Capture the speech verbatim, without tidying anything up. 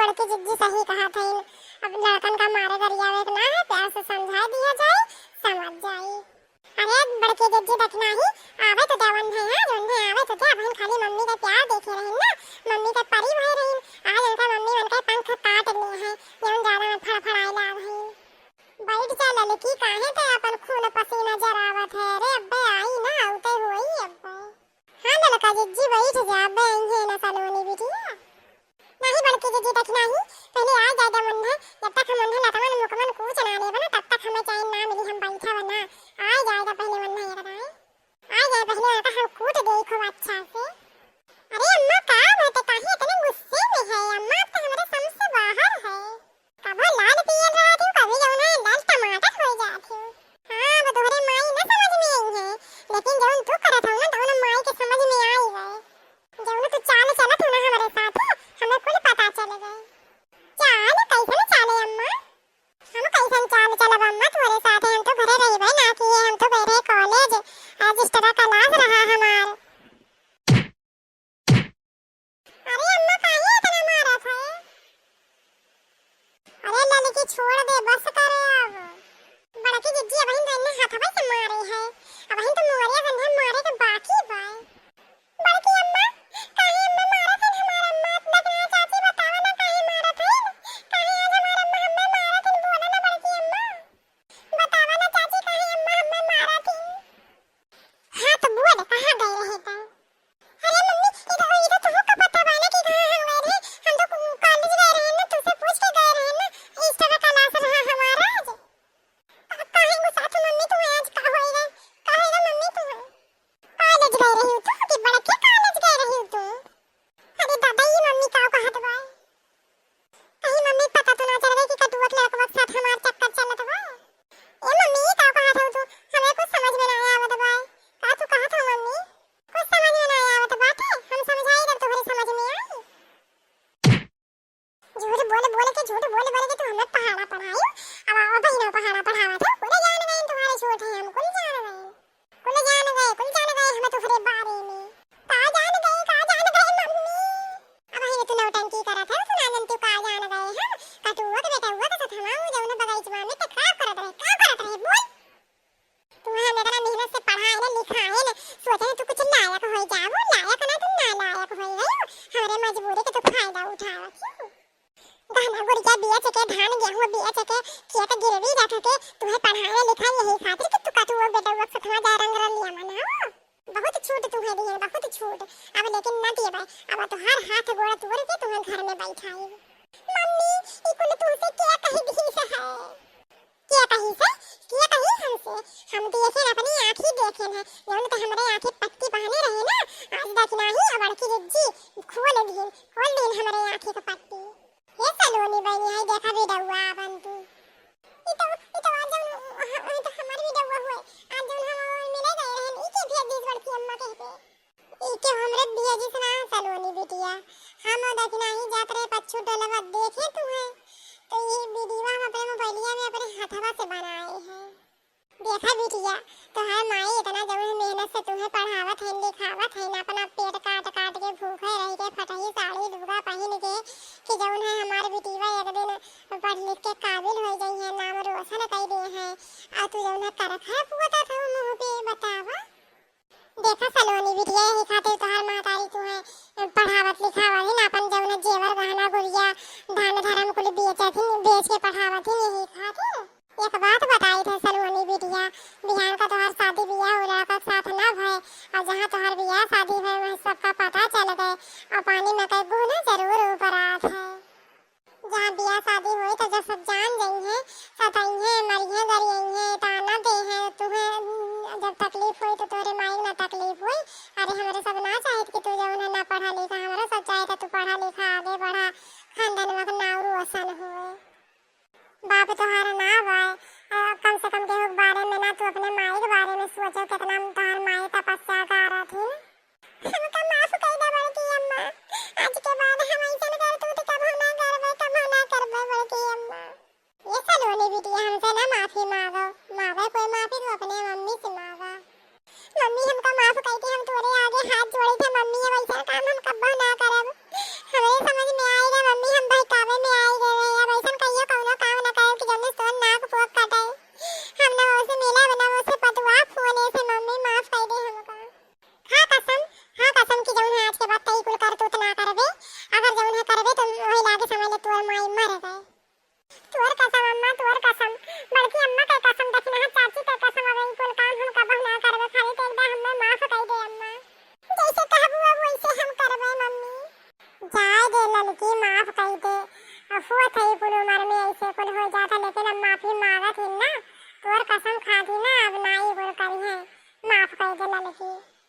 बड़की जिज्जी सही कहत हईन। अब लड़कन का मारे गरियावे के ना है, प्यार से समझाए दिया जाए, समझ जाई। अरे बड़की जिज्जी, देखना ही आवे तो देवन है, हाँ, जोन है आवे तो दे, अब हम खाली मम्मी का प्यार देखे रहिन ना, मम्मी के परी भई रहिन, आज उनका मम्मी उनके पंख काट लिए हैं, जौन ज्यादा में फड़फड़ाए लाग हईन। बैठ जा ललकी, काहे ते अपन खून पसीना जरावत है रे, अब्बे आई ना, आउते होई अब्बे। हाँ ललका जिज्जी, बैठ जा, अब्बे आई है ना सलोनी बिटिया। नहीं बड़की जिज्जी, देख नहीं, पहले आ जाए दे मुन्ने, जब तक हम उन्हें लतमन मुकमन कूच ना लेबे ना, तब तक हमें चैन ना मिली, हम बैठे बना। आ जाए दे पहले मुन्ने, ये बताएं, आ जाए पहले, उनका हम कूट दे खूब अच्छा से। अरे अम्मा, का बात है, काहे इतने गुस्से में है अम्मा, आप तो हमारे समझ से बाहर है। कभो लाल पियल रहत हो, कभी जौन है लाल टमाटर हो जात हो। हाँ, अब तोहरे माई ना समझ में आई है, लेकिन जौन तू करत हो ना, तौन माई के समझ में आई गए। जौन तू चाल चलत हो ना हमरे साथ, हमें कुल पता चल गए। चाल? कैसन चाल है अम्मा? हम कैसन चाल चलब अम्मा तोहरे साथ? हम तो घरे रहिबे ना किए, हम तो गए रहे कॉलेज, आज एक्स्ट्रा क्लास रहा हमार। अरे अम्मा, काहे इतना मारत है? अरे ललकी, छोड़ दे, बस करे अब। बड़की जिज्जी अबहिन तो इन्हें हथवा से मारे है, अबहिन तो मोरिया गंधा मारे के बाकी बा। बड़की अम्मा, काहे अम्मा मारत है हमार अम्मा? इतना के चाची बतावा ना काहे मारत है? काहे आज हमार अम्मा हमें मारत है? बोला ना बड़की अम्मा, बतावा ना चाची, काहे अम्मा हमें मारत है? हाँ तो बोल, कहाँ गए रहे तो? अरे मम्मी, ई तो, ई तो तुहू का पता बा ना कि कहाँ हम गए रहे? हम तो कॉलेज गए रहे ना, तुझसे पूछ के गए रहे ना, एक्स्ट्रा क्लास रहा हमारा आज। का-, काहे गुस्सात हो मम्मी तू आज, का होई रे? का होई रे मम्मी तू? कॉलेज गए रही तू कि बड़के कॉलेज गए रही तू? अरे दादा, ई मम्मी का कहत बा? कहीं मम्मी पता तो ना चल गई कि कटुआ के लड़कवा के साथ हमार चक्कर चलत बा? ए मम्मी, ई का कहत हो तू? हमें कुछ समझ में ना आवत बा। का तू कहत हो मम्मी? कुछ समझ में ना आवत बाटे, हम समझाई जब तोहरे समझ में आई। झूठ बोल बोल के, झूठ बोल बोल के तू हमें पहाड़ा पढ़ाई। अब आओ बहिना पहाड़ा पढ़ावत हो, कुल जान गए तुम्हारे झूठ है, हम कुल जान गए। कुल जान गए, कुल जान गए हम तोहरे बारे में। का जान गए, का जान गए मम्मी? अब ये तू नौटंकी करत है, तू ना जानती का जान गए हम। कटुआ के बेटउआ के साथ हम जौन बगीचवा में ते का करत रहे, का करत रहे बोल? तुम्हें हम इतना मेहनत से पढ़ाए ना, लिखाए ना, सोचे ना तू कुछ लायक हो जाओ, लायक ना, तुम नालायक हो गए हो। हमारे मजबूरी के तू फायदा उठावा क्यों? गहना गुरिया बेच के, धान गेहूं बेच के, खेत गिरवी रख के तुम्हें पढ़ाए लिखाए यही खातिर कि तू कटुआ बेटउआ के सथवा जा रंग रलिया मनाओ। बहुत छूट तुम्हें दिए, बहुत छूट। अब लेकिन न दिए भाई, अब तोहार हाथ गोड़ तोड़ के तुम्हें घर में बैठाई। मम्मी, ई कुल तुमसे क्या कही दी है? क्या कही से? क्या कही हमसे? हम देखे न, अपनी आँखी देखे न, जौन तो हमरे आँखी पट्टी बांधे रहे ना, आज तक नाही, अब बड़की जिज्जी खोल दीन, खोल दीन हमरे आँखी के पट्टी। हे सलोनी बहनी, हाय देखा बेटउआ आपन तू। ई तो, ई तो आज जौन, ई तो हमार बेटउआ हुए, आज जौन हम मिले गए रहन, ई के भेज दीस बड़की अम्मा के पे। ई के हमरे भेजिस ना सलोनी बिटिया, हम देखी नाही जात रहे पच्छू टोलवा देखे तू है, तो ई वीडियो हम अपने मोबाइलिया में अपने हथवा से बनाए हैं। देखा बिटिया, तोहार माई इतना जौन मेहनत से तुम्हें पढ़ावत है, लिखावत है, अपना पेट काट काट के भूखे रह के फटही साड़ी लुगा पहिन के, कि जौन है हमार बिटिया एक दिन पढ़ लिख के काबिल हो जाई है, नाम रोशन कर दे है, और तू जौन है करखा पुआता था मुँह पे, बतावा। देखा सलोनी बिटिया, यही खातिर तोहार महतारी तुहे पढ़ावत लिखावत ही ना, अपन जौन जेवर गहना गुरिया धन धर्म कुल बेचत ही, बेच के पढ़ावत ही यही खातिर। एक बात बताई थे सलोनी बिटिया, बिहान का तोहार शादी बियाह उ लड़का के साथ ना भय, और जहाँ तोहार बियाह शादी भय वहीं सबका पता चल गए, और पानी में कई गुना जरूर ऊपर आत है। जहाँ बियाह शादी होई तो जब सब जान जइहें, सतइहें, मरिहें, गरियइहें, ताना देहें, तुहें जब तकलीफ होई तो तोहरे माई के ना तकलीफ होई। अरे हमरे सब ना चाहित कि तू जौन है ना पढ़ा लिखा, हमरे सब चाहित है तू पढ़ा लिखा, आगे बढ़ा, खानदानवा के नाम रोशन होए। बाप तोहार ना बाय, आ, कम से कम केहू के बारे में ना, तू अपने माई के बारे में सोचो, कितना तोहार माई तपस्या करत ही। हमका माफ कई दे बड़की अम्मा, आज के बाद हम ऐसन करतूत कबो ना करबे, कबो ना करबे बड़की अम्मा। ये सलोनी बिटिया, हमसे ना माफी मांगो, मांगे कोई माफी तो अपने मम्मी से मांगा। मम्मी हमका माफ कई दे, हम तोरे आगे हाथ जोड़ी थे मम्मी, अब ऐसा काम हम कबो ना करब। हमरे समझ में आएगा मम्मी, हम बहकावे हुआ था, ई कुल उम्र में ऐसे कुल हो जाता, लेकिन अब माफी मांगत ही ना, तोर कसम खात ही ना, अब ना ई कुल करिहैं, माफ कर दे ललकी।